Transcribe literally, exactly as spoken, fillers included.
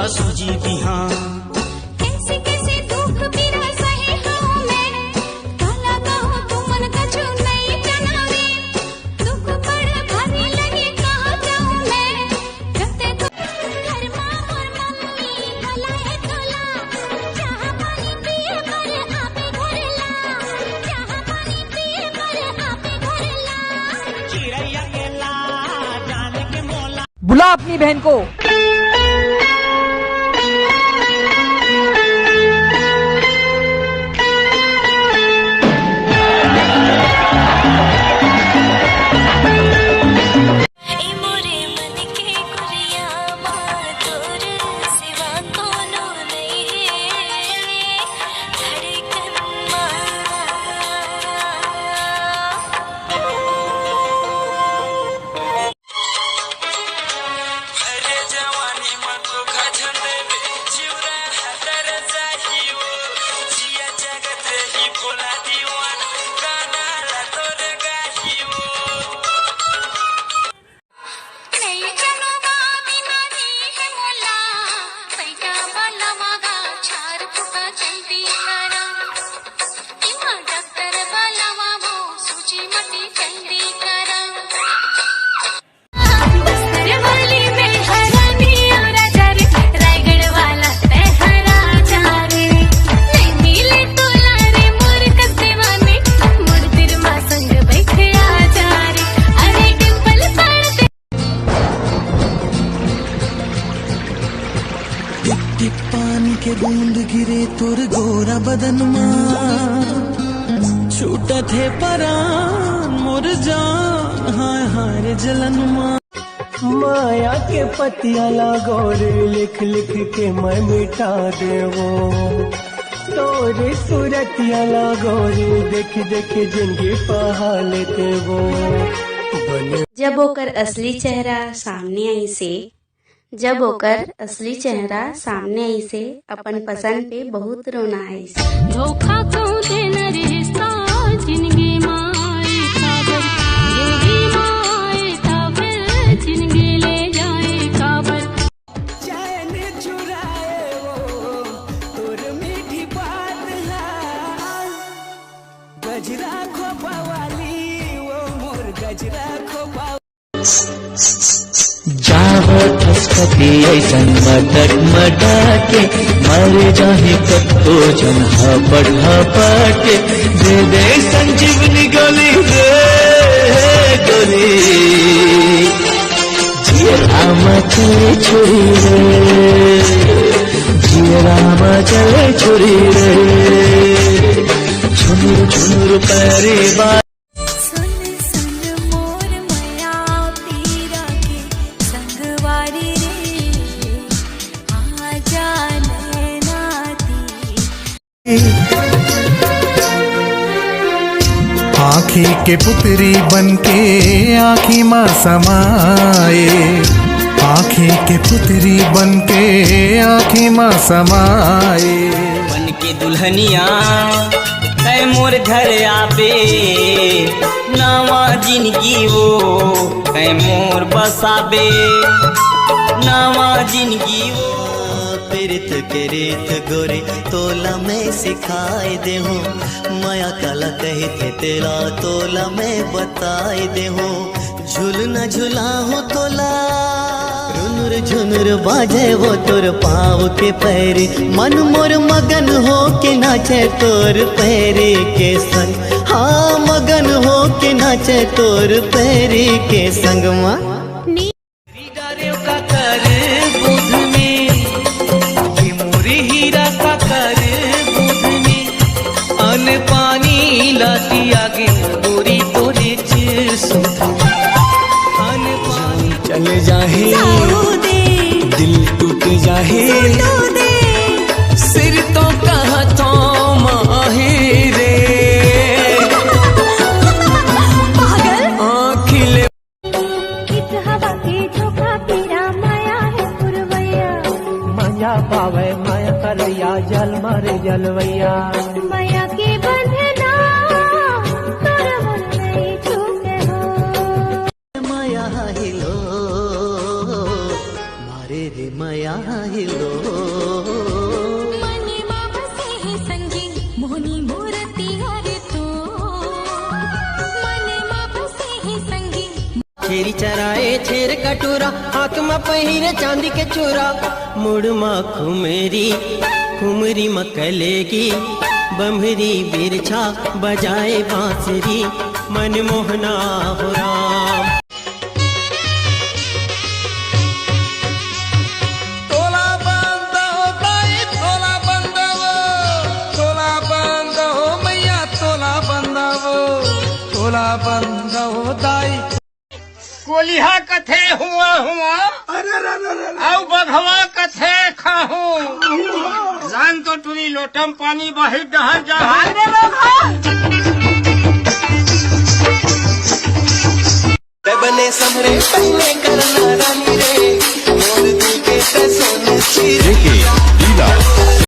सूजी बिहान। कैसे कैसे दुख पीरा सहे हूँ मैं, काला कहूँ तुमन कछु नहीं जनावे। दुख पड़ भारी लगे कहाँ जाऊँ मैं, जब ते तो घर माँ और मम्मी भला है तोला, चाह पानी पिए बर आबे घर ला, चाह पानी पिए बर आबे घर ला। चिड़ैया के ला जाने के मोला। बुला अपनी बहन को। ए मोरे मन के कुरिया मा तोर सिवा कोनो नइ हे धड़कन मा। अरे जवानी मा धोखा झन देबे, जिउरा हतर जाही ओ, जिया जगत रही भोला दीवाना, गाना ला तोर गाही ओ। टिप टिप पानी के बूंद गिरे तोर गोरा बदन मा, छूटत हे परान मोर जान, हाय हाय रे जलन मा। माया के पतिया ला गोरी लिख लिख के मैं मिटा देवो, तोरे सूरतिया ला गोरी देख देख जिंदगी पहा लेते वो बने। जब ओकर असली चेहरा सामने आइसे, जब ओकर असली चेहरा सामने आइसे, अपन पसंद पे बहुत रोना आइसे। धोखा क्यों देना रिश्ता जिंदगी माए काबर, जिंदगी माए काबर, जिंदगी ले जाए काबर। चैन चुराए वो तोर मीठी बात ला, गजरा खोपा वाली वो मोर गजरा खोपा। जावत हंसपति अइसन मटक मटक के, मर जाही कतको झन हपट हपट के, दे दे संजीवनी गोली रे गोली। जियरा मा चले छुरी रे, जियरा मा चले छुरी रे, झुनुर झुनुर परे बा। सुन सुन मोर मया पीरा के संगवारी रे, आ जा नैना ती। आँखी के पुतरी बन के आँखी मा समाए, आँखी के पुतरी बन के आँखी मा समाए। बन के दुल्हनिया तै मोर घर आबे, नवा जिंदगी वो तै मोर बसाबे, नवा जिंदगी वो। प्रीत के रीत गोरी तोला मैं सिखाए देहूँ, मया काला कहिथे तेला तोला मैं बताए देहूँ। झुलना झुलाहूँ तोला, रुनुर झुनुर बाजे वो तोर पाँव के पैरी, मन मोर मगन हो के नाचे तोर पैरी के संग। हाँ, मगन हो के नाचे तोर पैरी के संग मा। डारेव काकर बुध में, ये मोरे हीरा काकर बुध में, अन पानी लाती आगे गोरी तोरे च सुध। अन पानी चल जाहे, दिल टूट जाहे, सिर तो कहा तो माहे रे। पागल। आँखी ले इत हवा के झोंका पीरा माया है पुरवैया। माया पावे माया करैया, जल मारे जलवैया। माया के बंधना तोर मन नहीं छूटे हो। माया हिलो तेरी मया हिलो। मन मा बसे हे संगी मोहनी मूरतिया रे तो। मन मा बसे हे संगी। छेरी चराए छेर कटोरा, हाथ म पहिरे चांदी के चूरा, मुड़ म खुमरी, खुमरी म कलेगी, बम्हरी बिरछा बजाए बांसुरी, मनमोहना हो राम। तोला बंद हो दाई, तोला बंद हो, तोला बंद हो मैया, तोला बंद हो, तोला बंद हो दाई। कोलिहा कथे हुआ हुआ, अरे, अरे, अरे, अरे। अउ बघवा कथे खाहू। लान तो टुरी लोटम पानी बाहिर डहर जा। भाग रे बघवा। बने समरे पहले करना रानी रे, मोर दिल के सोने जेके लीला।